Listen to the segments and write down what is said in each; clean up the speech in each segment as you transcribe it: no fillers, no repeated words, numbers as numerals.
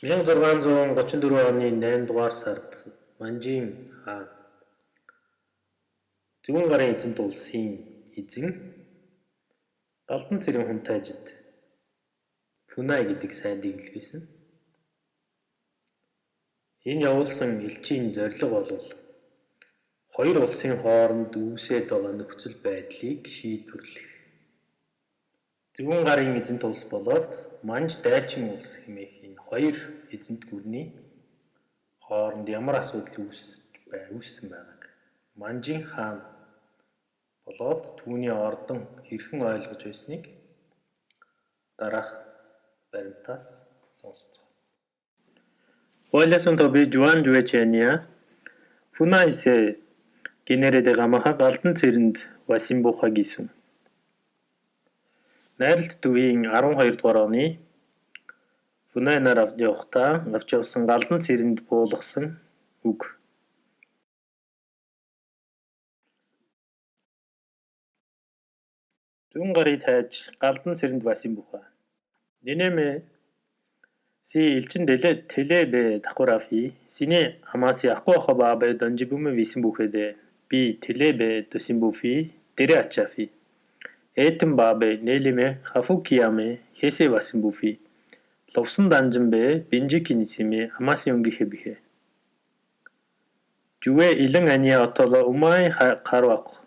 1634 оны 8 дугаар сард Манжийн хаан зүүн гарын эзэнт улсын эзэн Галдан цэрэн хунтайжид Фүнай гэдэг сайдыг илгээсэн. Энэ явуулсан элчийн зорилго бол хоёр улсын хооронд үүсээд байгаа нөхцөл байдлыг шийдвэрлэх. Зүүн гарын эзэнт улс болоод Манж дайчин улс хэмээх энэ хоёр эзэнт гүрний хооронд ямар асуудал үүссэн байгааг Манжийн хаан болоод түүний ордон хэрхэн ойлгож байсныг дараах баримтаас сонсоцгооё. Ойласон би Жуан Жуэчэния Фунайсе генерэдэ гамаха Галдан цэрэнд Васимбуха гисэн. Найралт төвийн 12 дугаар оны Фунай нар явахдаа авч явсан Галдан цэрэнд буулгасан үг. Зүүн гарыг тайж Галдан цэрэнд Васимбуха. Нинеме си элчин телебе такурафи сине амаси акуаха бабе донжибуме висимбухэдэ би телебе досимбуфи дэрэ ачафи этэн бабе нэлиме хафукияме хесе васимбуфи лувсан данжинбе бинжикинисиме амаси унгихэ бихэ. Жүвэ илэн ания отоло умай карвак.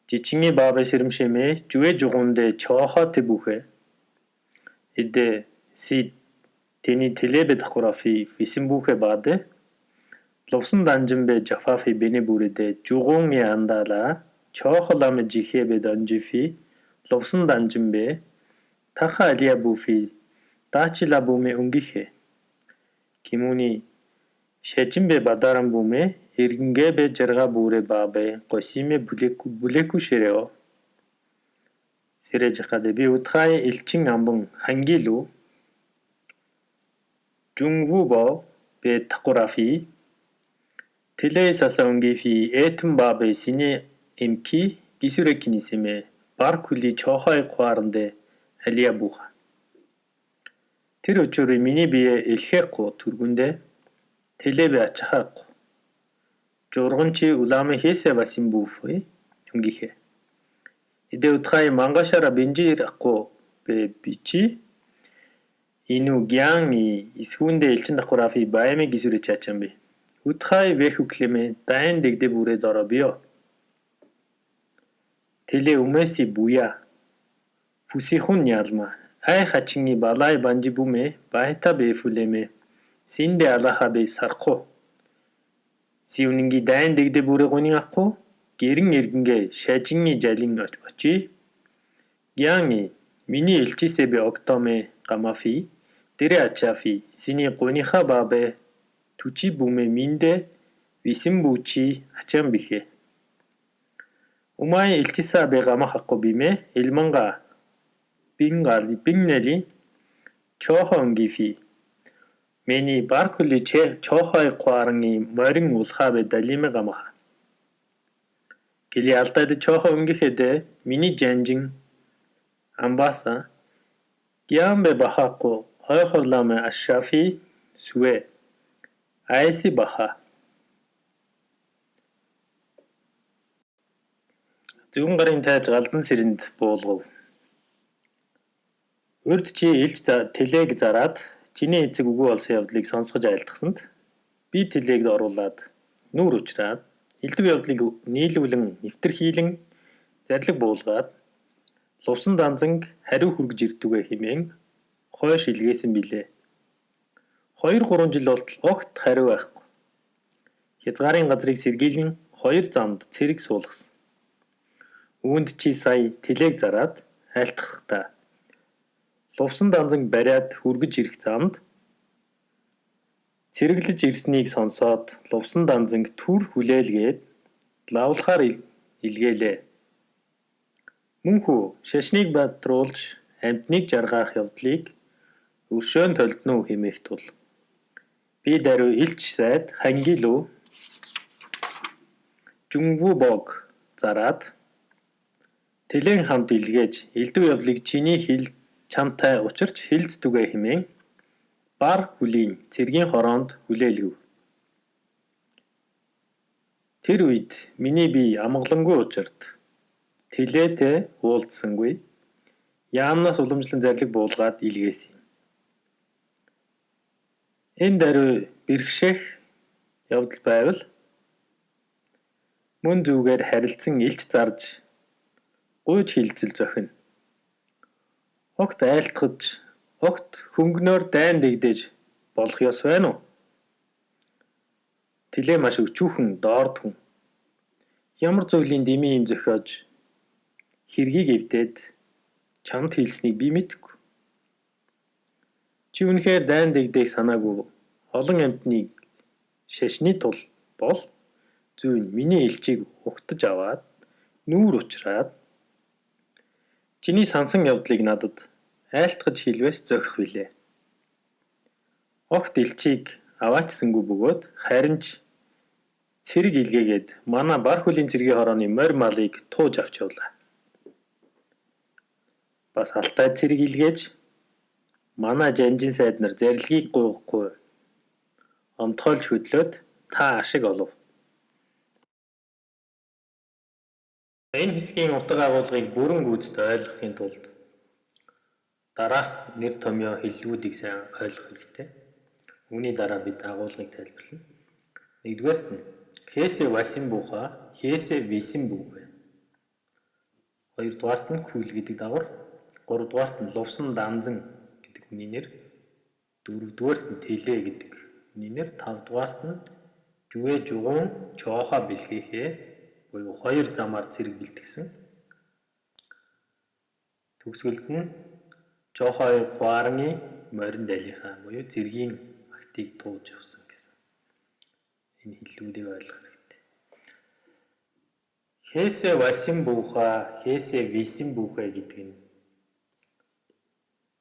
Жичинги бабе сэрэмшэме жүвэ жугунде чоохо тэбүхэ. Эдэ си тэний телебе такурафи висимбүхэ баде лувсан данжинбе жафафи бэне бүрэдэ жугунги андала чоохоламе жихэбе донжифи лувсан данжинбе таха алия буфи даачила буме унгихэ. Кимуни шажинбе бадаран буме эргэнгэбе жарга бүрэ бабе госиме бүлеку ширэо. Сэрэж хадэ би утхай элчин амбан хангилу жунгвубо бе такурафи телей саса унгифи этэн бабе сине эмки гисүрэкинисиме баркули чохой куарнде алия буха. Тэр учуры миний бие элхэхгүй түргүндэ телебе ачахаахгүй. Журган чи улааме хээсэ васимбуфи унгихэ. Эдэ утхай мангашара бинжир акку бе бичи ину гянги исгүндэ элчин такурафи баэме гисүрэ чачамби. Утхай вэхүклеме дайн дэгдэ бүрэ доробио. Теле умэси буя. Фусихун ялма. Ай хачинги балай банжи буме байта бэфүлеме. Синдэ алахабе сарко. Сиунинги дайн дэгдэ бүрэ гунин акку гэрэн эргэнгээ шажинги жалин очи. Гянги миний элчисэбэ октоме гамафи дэрэ ачафи сини гуниха бабе түчи буме миндэ висимбучи ачам бихэ. Умай элчисабе гамахакко биме элманга бингали биннели чохо унгифи Миний баркули чохой куаранги морин улхабе далиме гамаха. Гили алдайды чохо унгихэдэ миний жанжин амбаса гямбе бахакку ойхорламе ашшафи сүэ айси баха. Зүүн гарын тайж Галдан цэрэнд буулгав. Урьд чи элч телег зараад чиний эцэг үгүй болсон явдлыг сонсгож айлтгасанд би телег оруулаад нүүр учраад элдэв явдлыг нийлүүлэн нэвтэрхийлэн зарлиг буулгаад лувсан данзанг хариу хүргэж ирдүгэ хэмээн хойш илгээсэн билээ. 2 3 жил болтол огт хариу байхгүй. Хязгаарын газрыг сэргийлэн хоёр замд цэрэг суулгасан. Үүнд чи сая телег зараад айлтгахдаа лувсан данзанг бариад хүргэж ирэх замд цэрэглэж ирснийг сонсоод лувсан данзанг түр хүлээлгээд лавлахаар илгээлээ. Мөн хүү шашныг бадруулж амьтныг жаргаах явдлыг өршөөн толдоно уу хэмээх тул би даруй элч сайд Хангилүү Жунгвубог зараад Телен хамт илгээж элдэв явдлыг чиний хэл чамтай учирч хэлц түгээ хэмээн Бар хөлийн цэргийн хороонд хүлээлгэв. Тэр үед миний бие амгалангүй учирт Тэлээтэй уулзсангүй. Яамнаас уламжлан зарлиг буулгаад илгээсэн юм. Энэ даруй бэрхшээх явдал байвал мөн зүгээр харилцан илч зарж гуйж хилцэл зохино. Огт айлтгаж, огт хөнгөнөөр дайн дэгдэж болох ёс байна уу? Тэлээ маш өчүүхэн доорд хүн. Ямар зүйлийн дэмий юм зохиож хэргийг эвдээд чамд хэлснийг би мэдэхгүй. Чи үнэхээр дайн дэгдээх санаагүй олон амьтныг шашны тул бол зүйн миний элчийг угтаж аваад нүүр учраад чиний сансан явдлыг надад айлтгаж хэлвээс зохих билээ. Огт элчийг аваачсангүй бөгөөд харин ч цэрэг илгээгээд манай бар хөлийн цэргийн хорооны морь малыг тууж авч явлаа. Бас Алтай цэрэг илгээж манай жанжин сайд нар зарлигийг гуйхгүй омтгойлж хөдлөөд та ашиг олов. Энэ хэсгийн утга агуулгыг бүрэн гүйцэд ойлгохын тулд дараах нэр томьёо хэллэгүүдийг сайн ойлгох хэрэгтэй. Үүний дараа бид агуулгыг тайлбарлана. Нэгдүгээрт нь Хэсэ Васин бууха, Хэсэ Висин бүүхэ. Хоёрдугаарт нь Күл гэдэг дагавар, гуравдугаарт нь Лувсан Данзан гэдэг хүний нэр, дөрөвдүгээрт нь Тэлээ гэдэг хүний нэр, тавдугаарт нь Жүвэ Жугуун Чоохо бэлгээхээ буюу хоёр замаар цэрэг бэлтгэсэн. Төгсгөлд нь Чоохо хоёр Гуарангийн морин далийнхаа буюу цэргийн агтыг тууж явсан гэсэн. Энэ хэллэгүүдийг ойлгох хэрэгтэй. Хэсэ Васин бууха, Хэсэ Висин бүүхэ гэдэг нь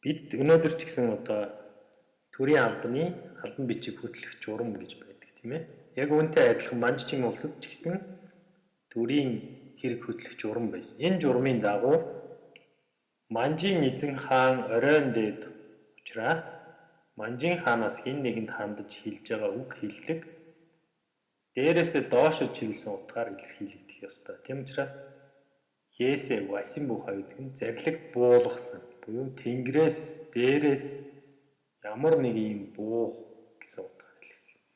бид өнөөдөр ч гэсэн одоо төрийн албаны албан бичиг хөтлөх журам гэж байдаг, тийм ээ. Яг үүнтэй адилхан Манжчин улсад ч гэсэн төрийн хэрэг хөтлөх журам байсан. Энэ журмын дагуу Манжийн эзэн хаан оройн дээд учраас Манжийн хаанаас хэн нэгэнд хандаж хэлж байгаа үг хэллэг дээрээсээ доошо чиглэсэн утгаар илэрхийлэгдэх ёстой. Тийм учраас Хэсэ Васин бууха гэдэг нь зарлиг буулгасан буюу тэнгэрээс дээрээс ямар нэг юм буух гэсэн утгаар илэрхийлнэ.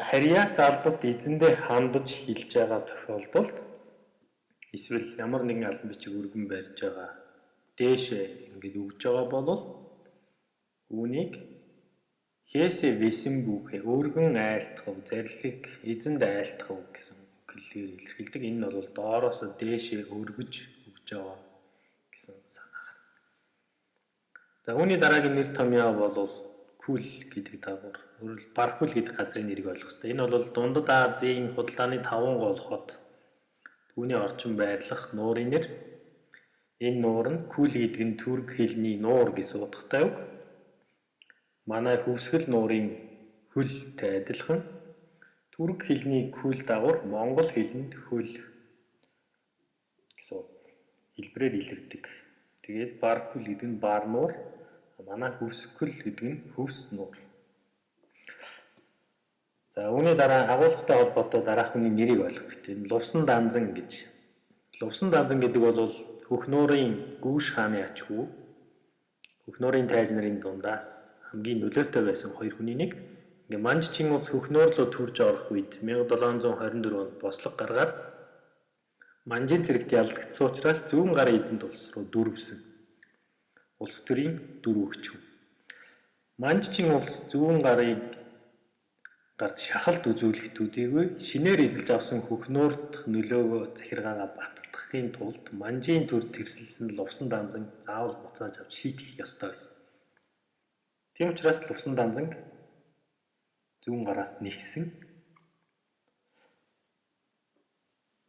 Харьяат албат эзэндээ хандаж хэлж байгаа тохиолдолд эсвэл ямар нэгэн албан бичиг өргөн барьж байгаа дээшээ ингээд өгж байгаа бол үүнийг Хэсэ Висин бүүхэ өргөн айлтгав, зарлиг эзэнд айлтгав гэсэн үг хэллэгээр илэрхийлдэг. Энэ нь бол доороос дээшээ өргөж өгж байгаа гэсэн санаагаар. За үүний дараагийн нэр томьёо бол Күл гэдэг дагавар. Өөрөөр Баркүл гэдэг газрын нэрийг ойлгох хэрэгтэй. Энэ бол Дундад Азийн худалдааны таван гол хот. Түүний орчин байрлах нуурын нэр. Энэ нуур нь Күл гэдэг нь түрк хэлний нуур гэсэн утгатай үг. Манай Хөвсгөл нуурын хөлтэй адилхан түрк хэлний күл дагавар монгол хэлэнд хөл гэсэн хэлбэрээр илэрдэг. Тэгээд Баркүл гэдэг нь бар нуур, манай Хөвсгөл гэдэг нь хөвс нуур. За үүний дараа агуулгатай холбоотой дараах хүний нэрийг ойлгох хэрэгтэй. Энэ Лувсан Данзан гэж. Лувсан Данзан гэдэг бол Хөхнуурын Гүүш хааны ач хүү. Хөхнуурын тайз нарын дундаас хамгийн нөлөөтэй байсан хоёр хүний нэг. Ингээ Манжчин улс Хөхнуур руу төрж орох үед 1724 онд бослого гаргаад Манжийн цэрэгт ялдагдсан учраас зүүн гарын эзэнт улс руу дүрвсэн. Улс төрийн дөрвөгч хүн. Манжчин улс зүүн гарыг гарт шахалт үзүүлэх төдийгүй шинээр эзэлж авсан Хөхнуур дахь нөлөөгөө захиргаагаа баттгахын тулд Манжийн төр тэрсэлсэн Лувсан Данзан заавал буцааж авч шийтгэх ёстой байсан. Тийм учраас Лувсан Данзанг зүүн гараас нэгсэн.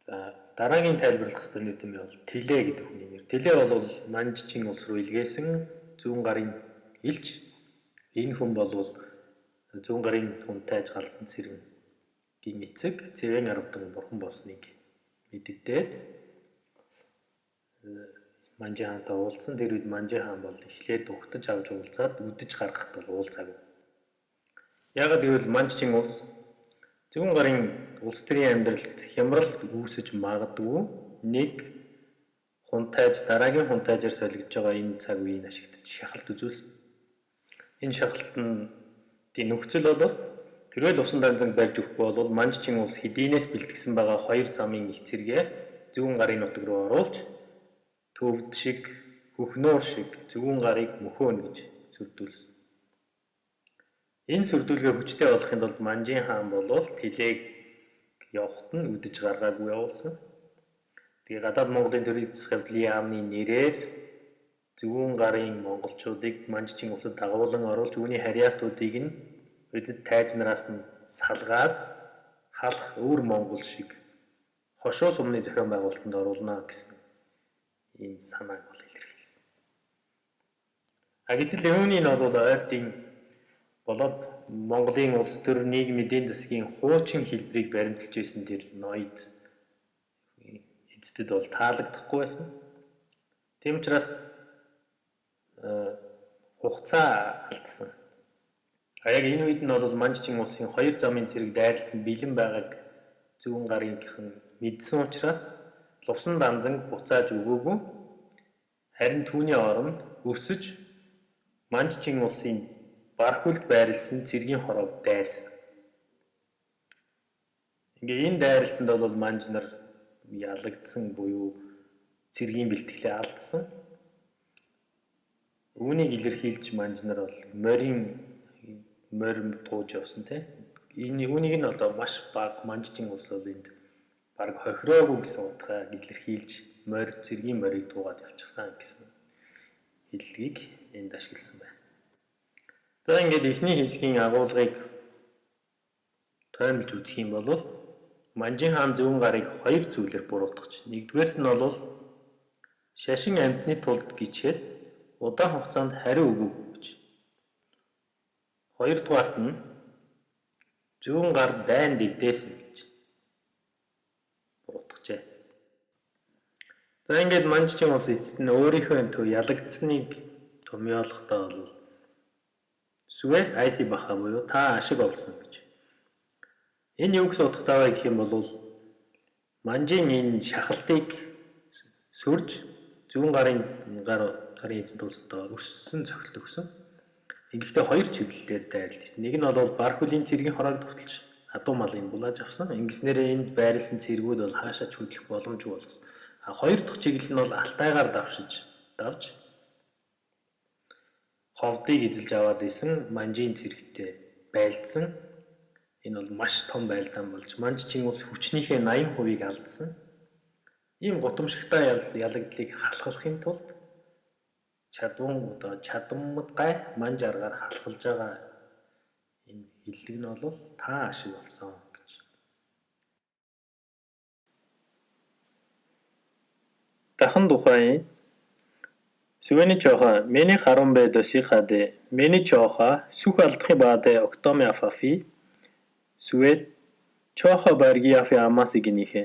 За дараагийн тайлбарлах ёстой нэр томьёо бол Тэлээ гэдэг хүний нэр. Тэлээ бол Манжчин улс руу илгээсэн зүүн гарын элч. Энэ хүн бол зүүн гарын хүн тайж галдан цэрэнгийн эцэг Цэвэн аравдан бурхан болсныг мэдэгдээд Манжин хаантай уулзсан. Тэр үед Манжин хаан бол эхлээд угтаж авч уулзаад үдэж гаргахад бол уулзаагүй. Яагаад гэвэл Манжчин улс зүүн гарын улс төрийн амьдралд хямрал үүсэж магадгүй нэг хунтайж дараагийн хунтайжаар солигдож байгаа энэ цаг үеийг ашиглаж шахалт үзүүлсэн. Энэ шахалтын нөхцөл бол хэрвээ Лувсан Данзанг барьж өгөхгүй бол Манжчин улс хэдийнээс бэлтгэсэн байгаа хоёр замын их цэргээ зүүн гарын нутаг руу оруулж төвд шиг хөхнөөр шиг зүүн гарыг мөхөөнө гэж сүрдүүлсэн. Энэ сүрдүүлгээ хүчтэй болохын тулд Манжин хаан болвол Тэлэг явахад нь үдэж гаргаагүй явуулсан. Тэгээ гадаад Монголын төрийн засах явдлын яамны нэрээр зүүн гарын монголчуудыг Манжчин улсад дагуулan оруулж үүний харьяатуудыг нь эзэд тайжнараас нь салгаад халах өвөр монгол шиг хошуу сумны зохион байгуулалтанд оруулна гэсэн ийм санааг бол илэрхийлсэн. А гэтэл үүний нь бол ойртын болоод Монголын улс төр нийгэм эдийн засгийн хуучин хэлбэрийг баримталж байсан тэр ноёд эздэд бол таалагдахгүй байсан. Тийм учраас хугацаа алдсан. А яг энэ үед нь бол Манжчин улсын хоёр замын цэрэг дайралтанд бэлэн байгааг зүүн гарынхан мэдсэн учраас Лувсан Данзанг буцааж өгөөгүй. Харин түүний оронд өрсөж Манжчин улсын Бархүлд байрласан цэргийн хороог дайрсан. Ингээ энэ дайралтанд бол Манж нар ялагдсан буюу цэргийн бэлтгэлээ алдсан. Үүнийг илэрхийлж Манж нар бол морин морь тууж явсан тийм. Энэ үүнийг нь одоо маш бага Манжчин улс бол энд бараг хохироогүй гэсэн утгаар илэрхийлж морь цэргийн морийг туугаад явчихсан гэсэн хэллэгийг энд ашигласан байна. За ингээд эхний хэсгийн агуулгыг тоймлж үзэх юм бол Манжин хаан зүүн гарыг хоёр зүйлээр буруутгаж, нэгдүгээрт нь бол шашин амьтны тулд гичээд удаан хугацаанд хариу өгөөгүй гэж. Хоёрдугаарт нь зүүн гар дайн дэгдээсэн гэж буруутгажээ. За ингээд Манжчин улс эцэст нь өөрийнхөө төв ялагдсаныг томьёолохдоо бол сүвэ айси баха буюу та ашиг олсон гэж. Энэ юу гэсэн утгатай вэ гэх юм бол Манжийн энэ шахалтыг сүрж зүүн гарын гарын эзэнт улс одоо өрссөн цохилт өгсөн. Ингэхдээ хоёр чиглэлээр дайралт хийсэн. Нэг нь бол Бархүлийн цэргийн хороог довтолж адуу малыг булааж авсан. Ингэснээрээ энд байрласан цэргүүд бол хаашаа ч хөдлөх боломжгүй болгосон. А хоёр дахь чиглэл нь бол Алтайгаар давж ховдыг эзэлж аваад исэн Манжийн цэрэгтэй байлдсан. Энэ бол маш том байлдаан болж Манжчин улс хүчнийхээ 80%-ийг алдсан. Ийм гутамшигтай ялагдлыг халахлахын тулд чадван одоо чадамгай манж аргаар халахлаж байгаа энэ хэллэг нь бол та ашиг болсон гэж. Дахин тухайн Сүвэний чоха миний харун бэ досихаде миний чоха сүх алдахын баде октоми афафи сүвэ чоха баргиафи амасигинихэ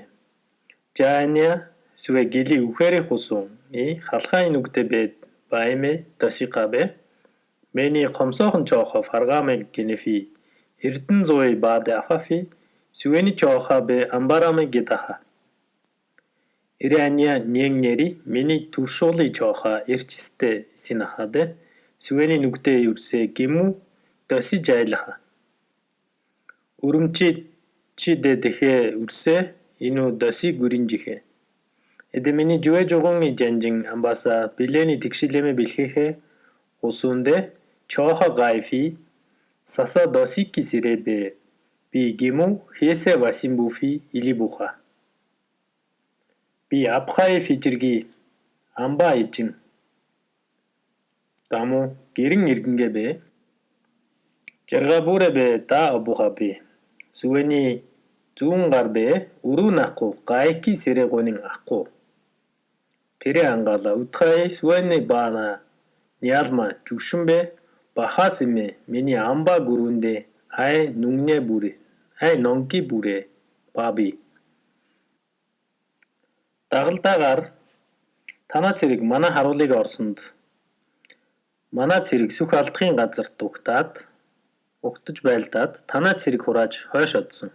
жааня сүвэ гили үхэри хусун и халхайн нүгдэ бэ байме досикабе миний комсоохон чоха фаргаме гинефи эрдэн зуй баде афафи сүвэний чоха бэ амбараме гитаха Ирэаня нягнери миний туршуулы чоха эрчстэй синахаде сүвэний нүгдэ юрсэ гимүү доси жайлаха. Үрэмчи чиде дэхэ үрсэ ину доси гүринжихэ. Эдэ миний жуэ жугунги жанжин амбаса билэний тэгшилэмэ бэлхэхэ усунде чоха гайфи саса досики сирэбэ би гимүү хэсэ васимбуфи илибуха. Би Абхай фижирги амба ижин даму гэрэн иргэнгэ бэ жаргабүрэ бэ да обуха би сүвэний зүүн гар бэ өрүү нақу гайки сэрэгонин ақу тэрэ ангаала утхай сүвэний баана ниалма жүшин бэ бахасиме миний амба гүрүндэ ай нүгнэ бүрэ ай нонки бүрэ баби Дагалдаагаар Танай цэрэг манай харуулыг орсонд манай цэрэг сүх алдахын газарт угтаж байлдаад танай цэрэг хурааж хойш одсон.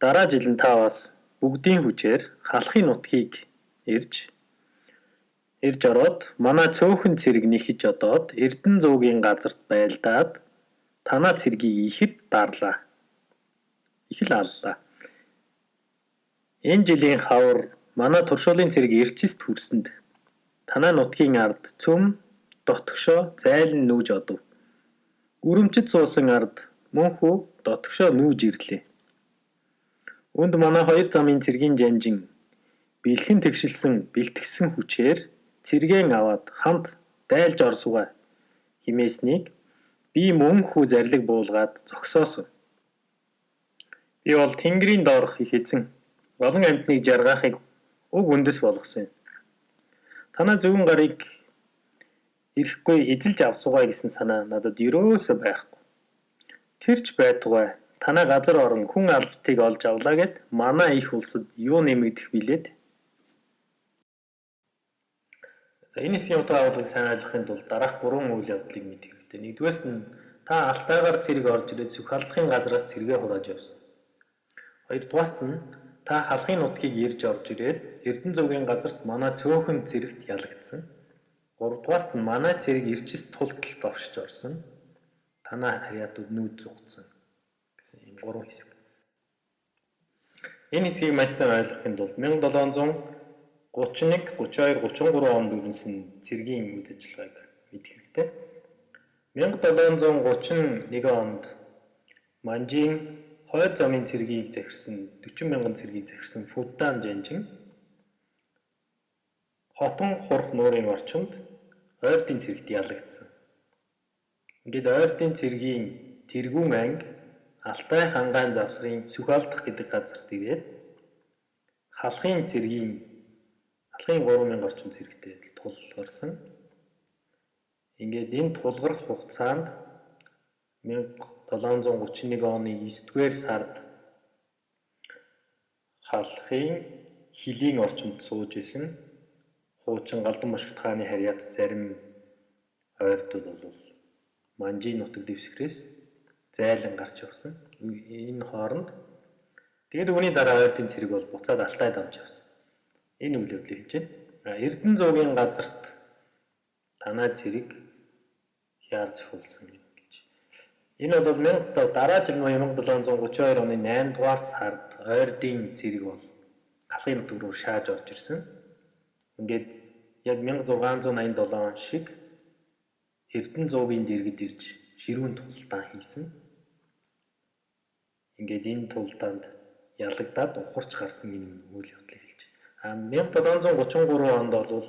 Дараа жил нь та бас бүгдийн хүчээр халахын нутгийг ирж ороод манай цөөхөн цэрэг нэхэж одоод Эрдэнэ зуугийн газарт байлдаад танай цэргийг ихэд дарлаа. Их л аллаа. Энэ жилийн хавар манай туршуулын цэрэг Эрчист хүрсэнд танай нутгийн ард цөм дотгошоо зайлан нүүж одов. Гүрэмчид суусан ард мөнхүү дотгошоо нүүж ирлээ. Үүнд манай хоёр замын цэргийн жанжин бэлхэн тэгшилсэн бэлтгэсэн хүчээр цэргээ аваад хамт дайлж орсугай хэмээснийг би мөнхүү зарлиг буулгаад зогсоосон. Би бол тэнгэрийн доорх их эзэн олон амьтныг жаргаахыг уг үндэс болгосон юм. Танай зүүн гарыг эрэхгүй эзэлж авсуугай гэсэн санаа надад ерөөсөө байхгүй. Тэр ч байтугай танай газар орон хүн албатыг олж авлаа гээд манай их улсад юу нэмэгдэх билээ дээ. За, энэ хэсгийн утга агуулгыг сайн ойлгохын тулд дараах гурван үйл явдлыг мэдэх хэрэгтэй. Нэгдүгээрт нь та Алтайгаар цэрэг орж ирээд сүх алдахын газраас цэргээ хурааж явсан. Хоёрдугаарт нь та халахын нутгийг ирж орж ирээд Эрдэнэ зуугийн газарт манай цөөхөн цэрэгт ялагдсан. Гуравдугаарт нь манай цэрэг Эрчис тултал товшиж орсон. Танай харьяатууд нүүж зугтсан гэсэн ийм гурван хэсэг. Энэ хэсгийг маш сайн ойлгохын тулд 1731, 32, 33 онд өрнөсөн цэргийн үйл ажиллагааг мэдэх хэрэгтэй. 1731 онд Манжийн хойд замын цэргийг захирсан 40 мянган цэргийг захирсан Фудан жанжин Хотон хурх нуурын орчинд Ойрдын цэрэгт ялагдсан. Ингээд Ойрдын цэргийн тэргүүн анги Алтай хангаан завсрын сүх алдах гэдэг газарт ирээд халахын цэргийн халахын 3000 орчим цэрэгтэй тулгарсан. Ингээд энэ тулгарх хугацаанд 1731 оны 9-р сард халахын хилийн орчимд сууж исэн хуучин Галдан бошигт хааны харьяат зарим ойрдууд бол Манжийн нутаг дэвсгэрээс зайлан гарч явсан. Энэ хооронд тэгээд үүний дараа ойрдын цэрэг бол буцаад Алтайд амж явсан. Энэ үйл явдлыг хэлж байна. Эрдэнэ зуугийн газарт танай цэрэг хяар зохиулсан гэж. Энэ бол дараа жил 1732 оны 8 дугаар сард ойрдын цэрэг бол халахын нутаг руу шааж орж ирсэн. Ингээд яг 1687 он шиг Эрдэнэ зуугийн дэргэд ирж ширүүн тулдаан хийсэн. Ингээд энэ тулдаанд ялагдаад ухарч гарсан энэ үйл явдлыг хэлж. 1733 онд бол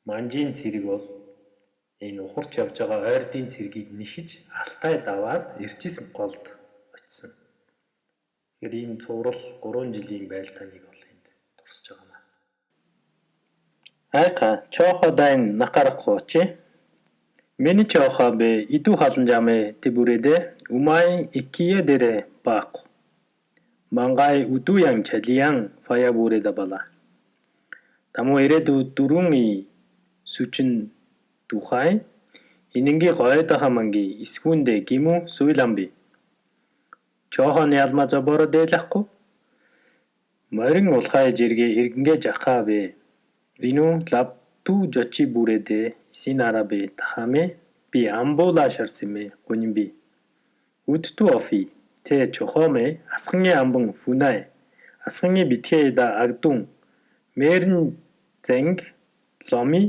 Манжийн цэрэг бол энэ ухарч явж байгаа ойрдын цэргийг нэхэж Алтай даваад Эрчис голд очсон. Тэгэхээр энэ цуврал 3 жилийн байлдааныг бол энд дурсаж байгаа юм. Айка чоохо дайн накарах чи. Миний чоохо бэ иду халан жаме тэбүрэдэ умай икие дэрэ баах. Мангай удуян чалиян фая бүрэдэ бала. Таму ирэдү дөрүнги сүчин духай инэнги гойдаха манги исгүндэ гимү суйламби. Чоохо нялма зоборо дээлахгүй. Морин улхай жиргээ иргэнгэ жахаа бэ. Ину лабту жочи бүрэдэ исинарабе тахаме би амбула шарсиме гүнимби. Үдтү офи тэ чохоме асханги амбун фунай асханги битхээда агдун мэрэн зэнг ломи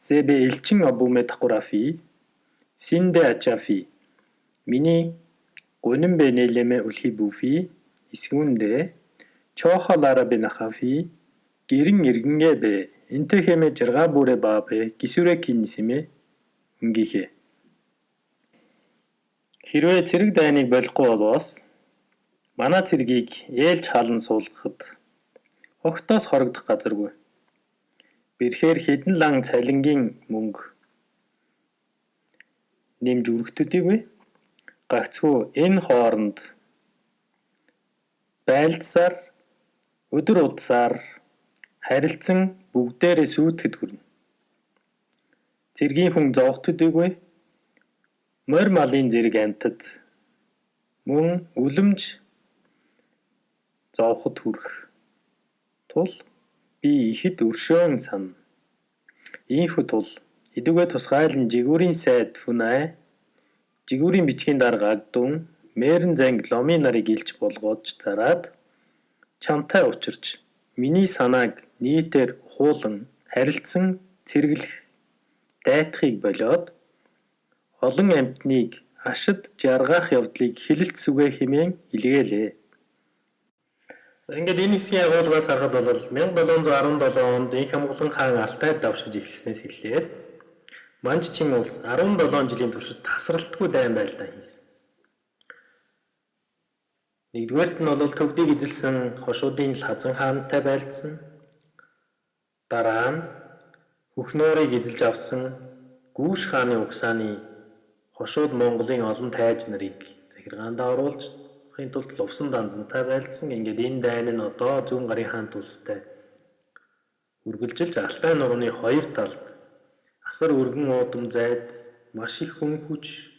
сэбэ элчин обуме такурафи синдэ ачафи миний гүнэмбэ нэлэмэ үлхи бүфи исгүндэ чохоларабе нахафи гэрэн иргэнгэ бэ энтэхэмэ жаргаа бүрэ баабэ гисүрэ кинисэмэ үнгихэ. Хэрвээ цэрэг дайныг болохгүй болвоос манай цэргийг ээлж хаалан суулгахад огтоос хорогдох газаргүй. Бэрхээр хэдэн лан цалингийн мөнгө нэмж өргөх төдийгүй гагцхүү энэ хооронд байлдсаар өдөр удсаар Харилцан бүгдээрээ сүйтгэхэд хүрнэ. Цэргийн хүн зовох төдийгүй морь малын зэрэг амьтад мөн үлэмж зовоход хүрэх тул би ихэд өршөөн санана. Ийнхүү тул эдүгээ тусгайлан жигүүрийн сайд Фүнай, жигүүрийн бичгийн дарга Агдун, Мэрэн занг Ломын нарыг элч болгож зараад чамтай учирч миний санааг нийтээр ухуулан харилцан цэргэлэх дайтахыг болиод олон амьтныг ашид жаргаах явдлыг хэлэлц сүгэ хэмээн илгээлээ. Ингээд энэ хэсгийн агуулгаас харахад бол 1717 онд Инх Хамглан хаан Алтайд давшиж эхэлснээс эхлээд Манжчин улс 17 жилийн туршид тасралтгүй дайн байлдаа хийсэн. Нэгдүгээрт нь бол төвдийг эзэлсэн хошуудын Лхазан хаантай байлдсан. Дараа нь Хөхнөөрийг эзэлж авсан Гүүш хааны угсааны хошууд Монголын олон тайж нарыг захиргаандаа оруулж тулд Лувсан данзантай байлдсан. Ингээд энэ дайн нь одоо зүүн гарын хаант улстай үргэлжилж Алтай нурууны хоёр талд асар өргөн уудам зайд маш их хүн хүч,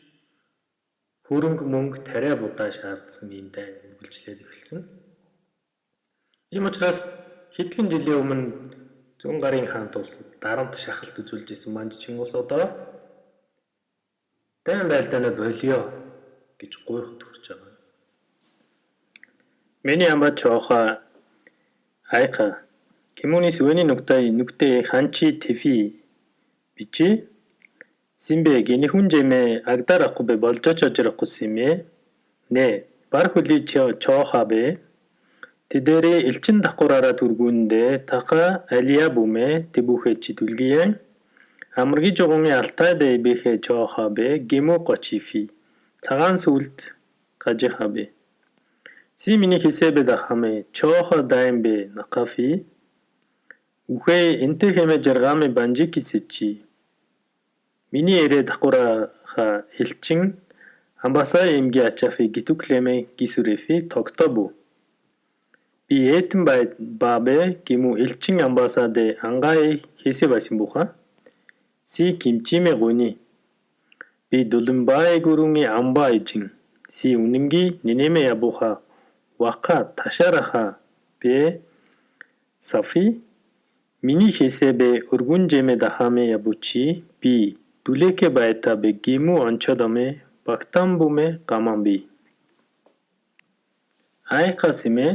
хөрөнгө мөнгө тариа будаа шаардсан энэ дайн үргэлжлээд эхэлсэн. Ийм учраас хэдхэн жилийн өмнө зүүн гарын хаант улсад дарамт шахалт үзүүлж исэн Манжчин улс одоо дайн байлдаанаа болио гэж гуйхад хүрч байгаа. Миний амба чоха айка кимунис үний нуктай нүгтэй ханчи тэфи бичи симбэ гинихүн жэмэ агдар акубе болжоч ажрахгүй симэ нэ бар хөли чоохабе тэдэрэ элчин давхураараа түргүүндээ така алия бүмэ тэбүхэ чи түлгийэн амарги жугуны алтай дэйбэхэ чоохабе гимү гочифи цагаан сүлд гажихабе си миний хисэбэ дахаме чоохо даймбе накафи үхэ энтэхэмэ жаргаме банжикисэчи миний эрэ давхурааха элчин амбасаа эмги ачафи гитуклеме гисүрэфи тогтобу би этэн бабе гимү элчин амбасаде ангай хесэ байсан буха си кимчиме гуни би дулумбай гүрүнги амба ижин си үнэнги нинеме ябуха вака ташараха бэ сафи миний хесэбэ өргүнжэмэ дахаме ябучи би дүлэкэ байта бэ гимү ончодоме багтамбуме гамамби айкасиме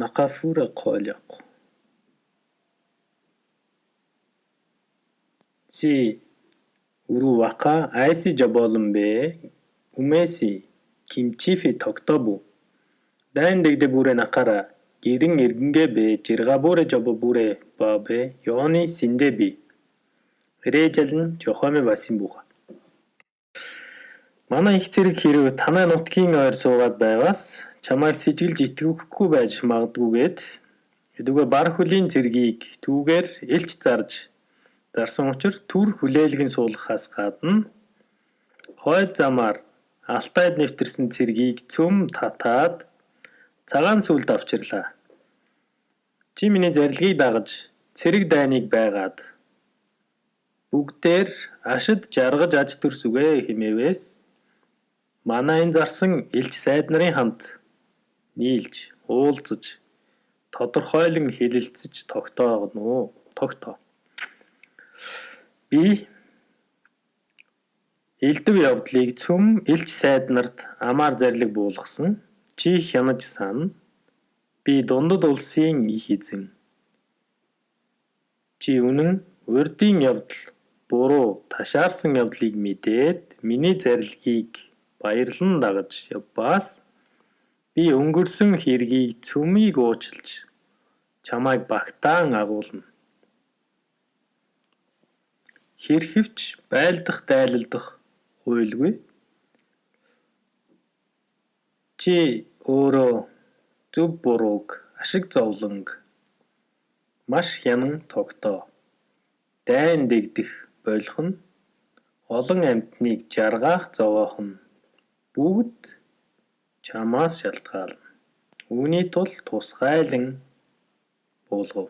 накафура қоляқ си уру вака айси жаболомбе умэси кимчифи тогтобу дайн дэгдэ бүрэ накара гэрэн эргэнгэ бэ жирга бүрэ жобо бүрэ бабе ёоны синдэби рэжэлн жохоме басин буха. Манай их зэрэг хэрв танай нутгийн ойр суугаад байгаас чамайг сэжиглэж итгэхгүй байж магадгүйгээд эдүгэ бар хөлийн цэргийг түүгээр элч зарж зарсан учир түр хүлээлгэн суулгахаас гадна хойд замаар Алтайд нэвтэрсэн цэргийг цөм татаад цагаан сүлд авчирлаа. Чи миний зарилгийг дагаж цэрэг дайныг байгаад бүгдээр ашид жаргаж аж төрс үгэ хэмээвээс манай энэ зарсан элч сайд нарын хамт нийлж уулзаж тодорхойлон хэлэлцэж тогтоогно. Тогтоо. Би элдэв явдлыг цөм элч сайд нарт амаар зарлиг буулгасан. Чи хянаж сана. Би дундад улсын их эзэн. Чи үнэн урдын явдал буруу ташаарсан явдлыг мэдээд миний зарилгийг баярлан дагаж явбаас би өнгөрсөн хэргийг цөмийг уучлж чамайг багтаан агуулна. Хэрхэвч байлдах дайлалдах хуйлгүй. Чи өөрөө зөв бурууг ашиг зовлонг маш хянан тогтоо. Дайн дэгдэх болох нь олон амьтныг жаргаах зовоох нь бүгд чамаас шалтгаална. Үүний тул тусгайлан буулгав.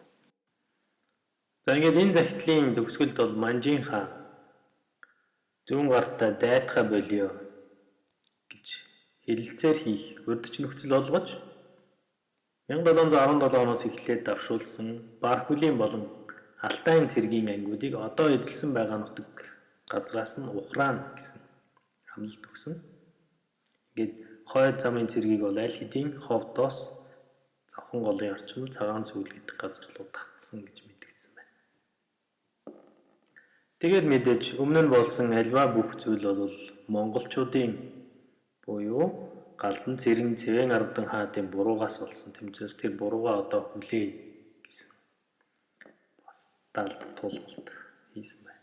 За, ингээд энэ захидлын төгсгөлд бол Манжин хаан зүүн гартаа дайтахаа болио гэж хэлэлцээр хийх урьдч нөхцөл олгож, 1717 оноос эхлээд давшуулсан Бархүлийн болон Алтайн цэргийн ангиудыг одоо эзэлсэн байгаа нутаг газраас нь ухраана гэсэн амлалт өгсөн. Ингээд хойд замын цэргийг бол аль хэдийн Ховдоос Завхан голын орчим Цагаан сүүл гэдэг газар руу татсан гэж мэдэгдсэн байна. Тэгээд мэдээж өмнө нь болсон аливаа бүх зүйл бол монголчуудын буюу Галдан Цэрэн Цэвэн Ардан хаадын буруугаас болсон. Тэмцээс тэр буруугаа одоо хүлээе гэсэн бас далд тулгалт хийсэн байна.